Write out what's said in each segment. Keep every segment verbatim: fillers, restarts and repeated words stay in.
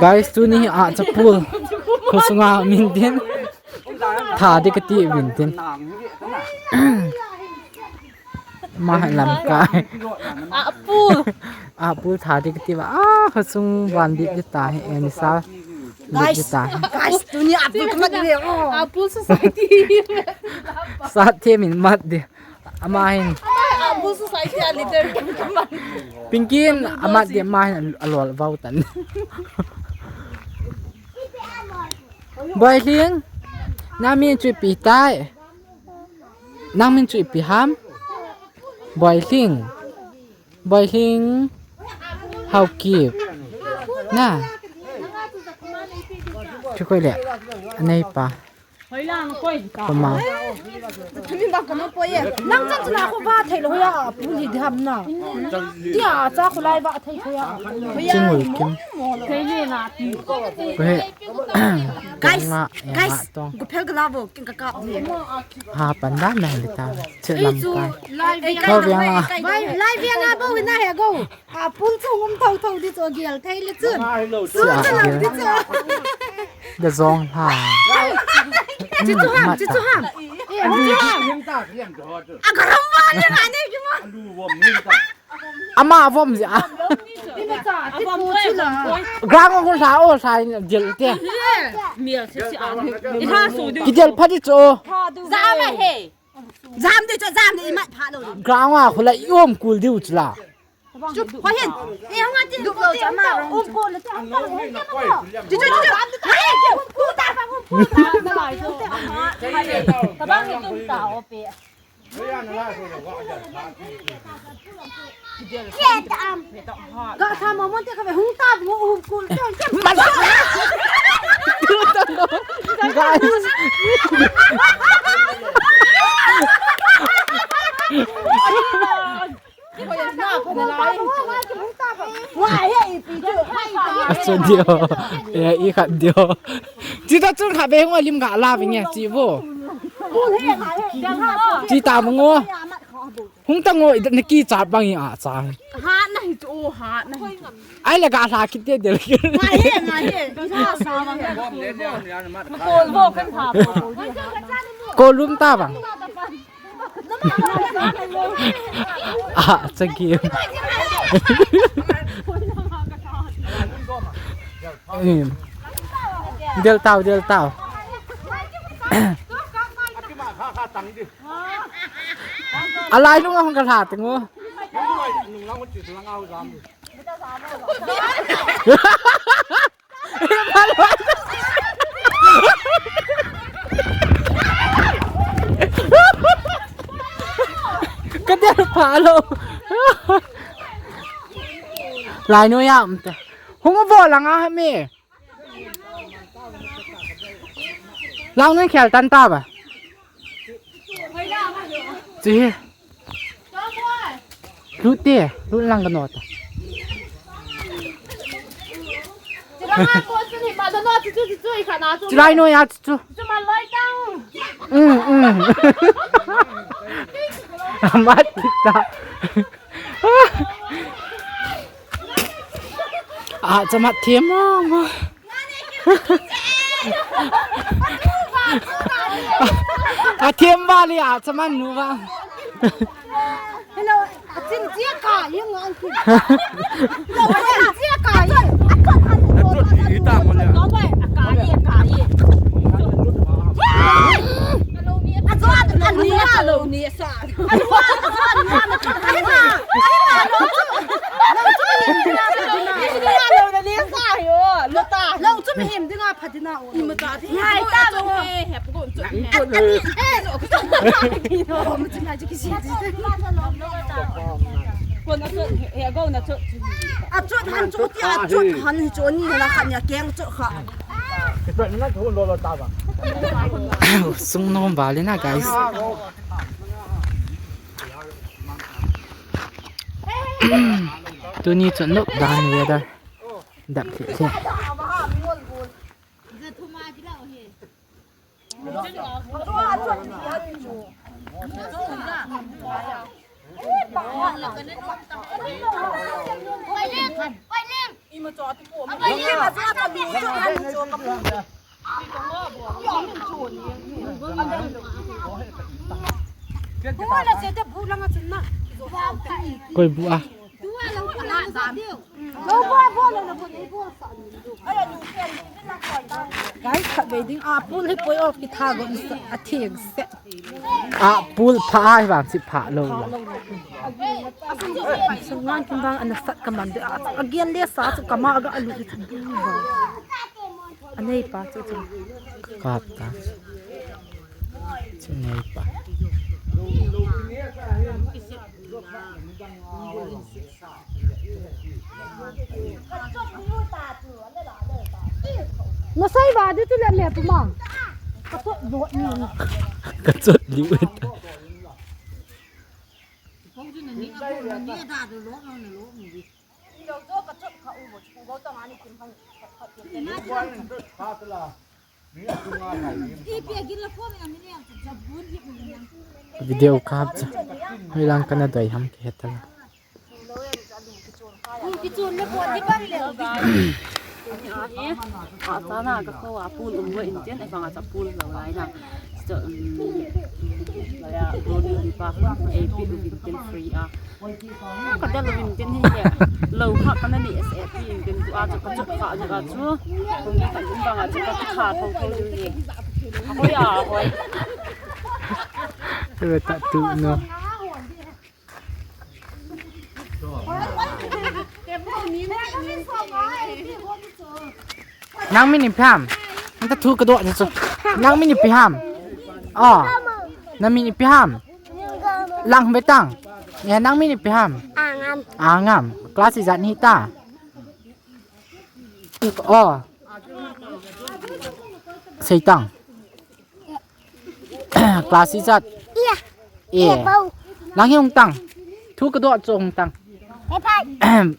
Guys, tuni a chapul khosunga min tin. Tha di kati min tin. Ma lam kai. Apple. Apple tha di kati ba. Ah, khosung van di di ta he, eh, ni sa. Di di ta he. Guys, tuni apple kamat di. Oh. Apple society. Sa the min mat di. Ama hin. Apple society a leader. Pinkin amat di ama hin alol vau tan. Boiling. Na min chu pi tai. Nang min chu ipi ham? Boiling. Boiling. Haokip. Na. Chu koi le. Anei pa. Koma. Nang chan chuna kho va thei lo ya. Pu ni dham na. Tia cha kho lai va thei lo ya. Chingul kim. Ko he. Guys, guys, guys. Guphel ka la vo, kin ka kap ni. Ha, pan dan na le ta. Che lam kai. Ko veng a. Lai veng a bo na he go. Apple chu um tho tho di chu gel thei le chun. Su chu lam di chu. Da zong ha. Chi chu ham, chi chu ham. Eh, chi chu ham. A garam wa le na ne ki ma. Ama vom ji a. Ground a khu la o sa in jel te. Kidel pha di chu. Jam a he. Jam de chu jam de i mat pha lo. Ground a khu la i um kul diu chu la. Chu, hoi hin. E hung a tin. Dup lo chu ama. Um kul le chu. Chu, chu, chu, chu. Hai, um kul ta, um kul ta. Tabang ni tum ta o pe. Ga tha ma mon te ka ve hung ta bu hung kul te. Guys. Achu dio. E, i khat dio. Chi ta chun kha be hung lim ga la ve nge chi vo. Chi ta mo ngo. Hung ta ngo i na ki chat bang i a cha. Ha na hi chu, ha na hi chu. Ai le ga hla kit te del. Ngai he, ngai he. Ka sa sa bang. Ko vo kan ha. Ko lum ta bang. Ah, chagi. Em. Del tau, del tau. Alai lung hung ka hla teng u. Ka del pha lo. Lai nu ya um ta. Hung vo lang a me. Lang nun khel tan ta ba. Chi hi. Lut te, lut lang ka no ta. Chilai no ya chu. Um, um. Mat ta. Ah, chamat thiam mo mo. A thiam ba li a chaman nu ba. Hello, a chin chia ka, yung ang chin. Hello, a chin chia ka, yung. A chot hi ta mo le. Hello, ni a chot. Hello, ni a chot. Lo chu mihem dinga phatina o. Ngai ta lo he, he pu ko chu. Ko na chu he go na chu. A chu han chu ti a chu han chu ni na kha ni a keng chu kha. Sung nom ba le na, guys. Tuni chu nok dan weather. Dap khe khe. Koi bu a. Guys, khatvei ding a pool hi poi off kitha go a theng se. A pool pha a hi vang si pha lo. Sungan kin vang ana sat ka man de a, a gen le sa chu ka ma ga alu chu. Anei pa chu chu. Kap ta. Chu nei pa. Nasei va di tu le me puma. Ka chot lo ni. Ka chot liu. Video kap cha. Hoi lang kana doi ham ke heta. Ata na ka ko a pool um go in tin, ai banga cha pool lo lai na. Cha, um, la ya, go ni pa, ai pi u in tin free a. Ka del uvin tin hi le. Lo kha ka na ni S A P in tin tu a chu ka chot kha ju a chu. Kong ni ka in bang a chu ka kha tho tho ju ni. Hoi a, hoi. Te ta tu no. Nang min ipi ham. Nang ta thu ka doh chu. Nang min ipi ham. Oh. Nang min ipi ham. Lang be tang. Ya nang min ipi ham. Angam. Angam. Class ijat ni ta. Oh. Sei tang. Class ijat. Iya. Eh. Iya, bau. Nang hi hung tang. Thu ka doh chu hung tang. Hei phai.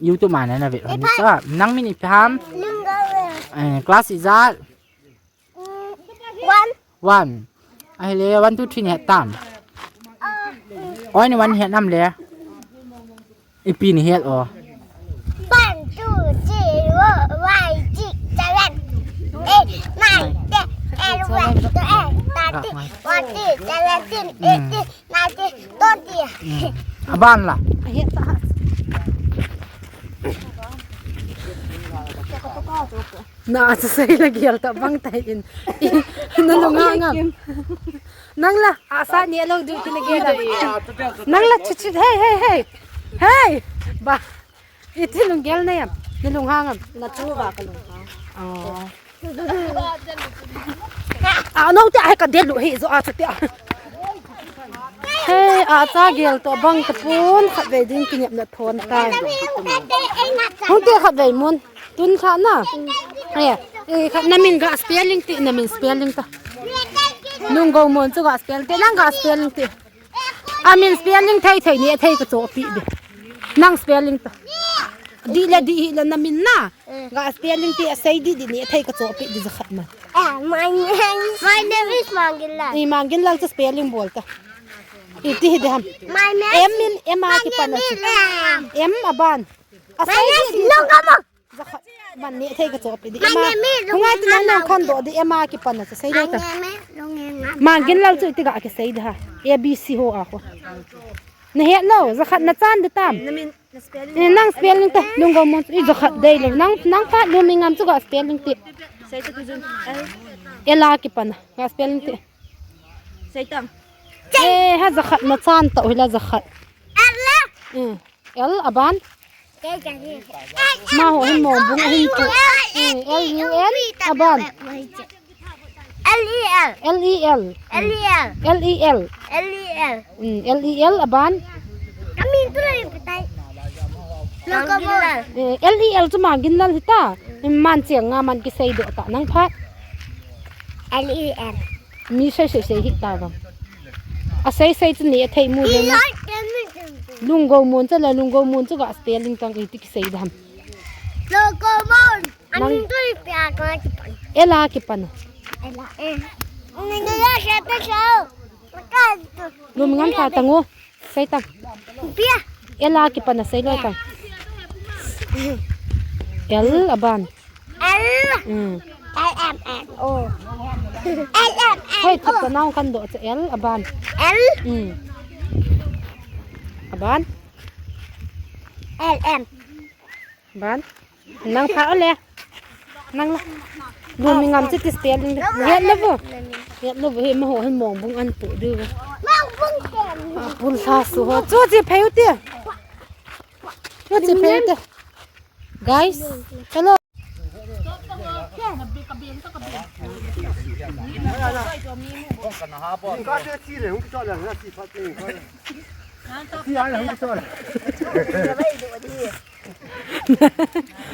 YouTube ma na na ve. Hei phai. Sa, nang min ipi ham. Nang ga ve. Eh, class ijat. Mm, one. One. Ahile, one, two, three ni het tam. Ah, mm. Oi ni one het nam le. Ipi ni het o. One, two, three, four, five, six, seven, eight, nine, ten, eleven, twelve, thirteen, fourteen, seventeen, eighteen, nineteen, twenty. Hmm. Aban la. Ahet ta. Na, a, sa sei la gel ta bang tai in. Na lunghang am. Nang la, a sa ni lo du ki na gel. Nang la chu chu, hey, hey, hey. Hey. Ba. Iti lunggel na yam. Na lunghang am. Na chu ba ka lunghang. Oh. A, no te, ai ka del lu hi zo a chu te. Hey, a cha gel to bang ta pun khatvei ding kinepna thon tai. Hung te khatvei mun. Tun kha na. Eh, eh, kha na min ga spelling ti, na min spelling ta. Lunggou Mon chu ga spelling ti, nang ga spelling ti. A min spelling thei thei ni thei ka chohpeh di. Nang spelling ta. Di le di hi le na min na. Ga spelling ti a sei di di ni thei ka chohpeh di jakhat man. Eh, my name is, my name is Manginlal. Ni Manginlal chu spelling bol ta. Iti hi di ham. My name, M in, M a kipan a chu. M aban. A sei di di. Jakhat man ni thei ka chohpeh di. Ema. Hungai ti nang nang khan doh di ema kipan a chu sei le ta. Manginlal chu iti ga kisei di ha. A B C ho a ho. Na het lo, jakhat na chan di tam. Eh, nang spelling ta, Lunggou Mon, i jakhat dei lo. Nang, nang pa Lumingam chu ga spelling ti. L a kipan a, ga spelling ti. Eh, ha jakhat na chan ta, hoi la jakhat. Eh, L aban. Ma ho hin mo bung hin chu. Eh, L U N aban. L E L. L E L. L E L. L E L. L E L. Hmm, L E L aban. Kami tu lagi petai. Manginlal. Eh, L E L chu Manginlal hi ta. Man cheng nga man kisei doh ta nang phat. L E L. Mi sei sei sei hi ta bang. A sei sei chu ni a thei mu le na. Lunggou Mon chu la Lunggou Mon chu ga spelling tang iti kisei dam. Lunggou Mon. Nang. Amin tu ipi a ka kipan. L a kipan a. L a, eh. Nang ya siya ta siya. Lumingam ta tang o. Sei tang. Pia. L a kipan a sei loi tang. L aban. L. Hmm. L M N O. L M N O. Hei, thut ta nang kan do cha L aban. L. Hmm. Aban. L M. Aban. Nang pha ole. Nang la. Bu mi ngam chi ti spelling de. Hiat le bu. Hiat le bu hi ma ho hin mong bung an pu du bu. Mong bung ken. A pul sa su ho. Chu chi pheu ti. Chu chi pheu ti. Guys. Hello.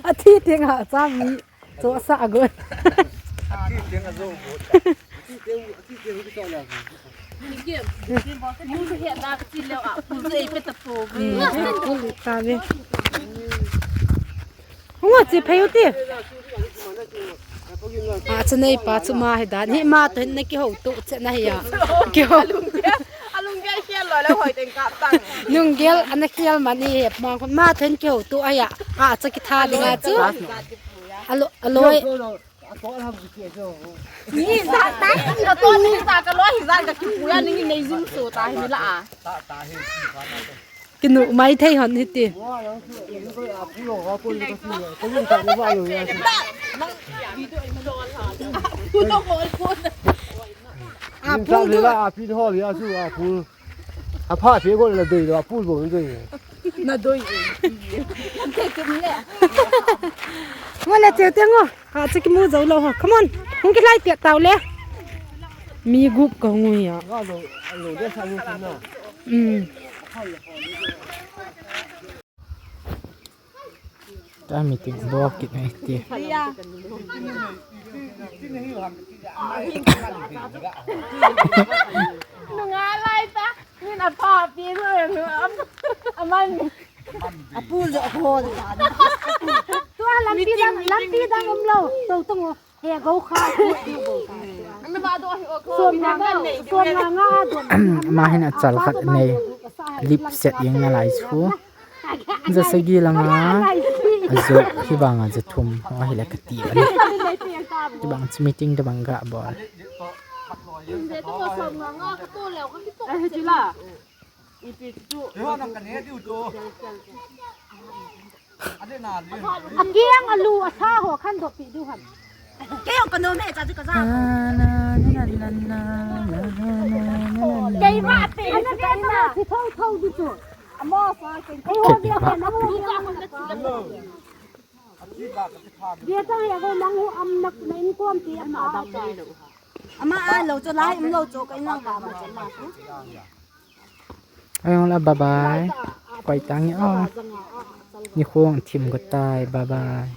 Athi teng a cha mi cho sa a got. Hung o, chi phei u ti. A, chu nei pa chu ma hi dan. Hi ma to hin na kihou to che na hi a. Kihou. Alung dia, alung dia hian lo lo hoi teng kap tang. Lunggel ana khial man hi hep ma khun ma to hin kihou to a hi a. A, chu kitha ding a chu. Alo, aloi. Hi za ta, ka to ni za ka lo hi za ka kipui a, ni nei zum so ta hi la a. Kinu mai thei hon hiti. A phul le la, a phul hol ya su, a phul. A pha phe go la doi, a phul go doi. Na doi. Mo le che te ngo. Ha, chu kimu jou lou ho. Come on. Hung kilai pia tau le. Mi gup ka hung u hi a. Nga lo, lo de sa ni na. Hmm. Ta meeting bol kit na ti. Nunga lai ta. Min a pa pi lo. Aman. A phul jo a phul. Tua lampi dang, lampi dang um lou. Tou tung o. He go kha. Som nga nga, som nga nga a don. Ama hin a chal khat nei. Lip set jeng na lai chu. Jasagi langa. Ajo hi banga jathum. Ahi le kati. Ti bang chu meeting ti bang ga bol. Ai, he chu la. A kiang a lu a sa ho khan dopi diu ham. Kei jong ka nom e, cha chu ka ja. Kei ma te. Ana ve na, si tho tho di chu. Amo sa kei. Kei ho dia ka na ho dia. Dia ta ya go nang ho am nak na in kom ti ama da. Ama a lo chu lai, um lo chu ka in lang ba ma chu ma. Ayong la, bye bye. Koi tang o. Ni khong thim ko tai, bye bye.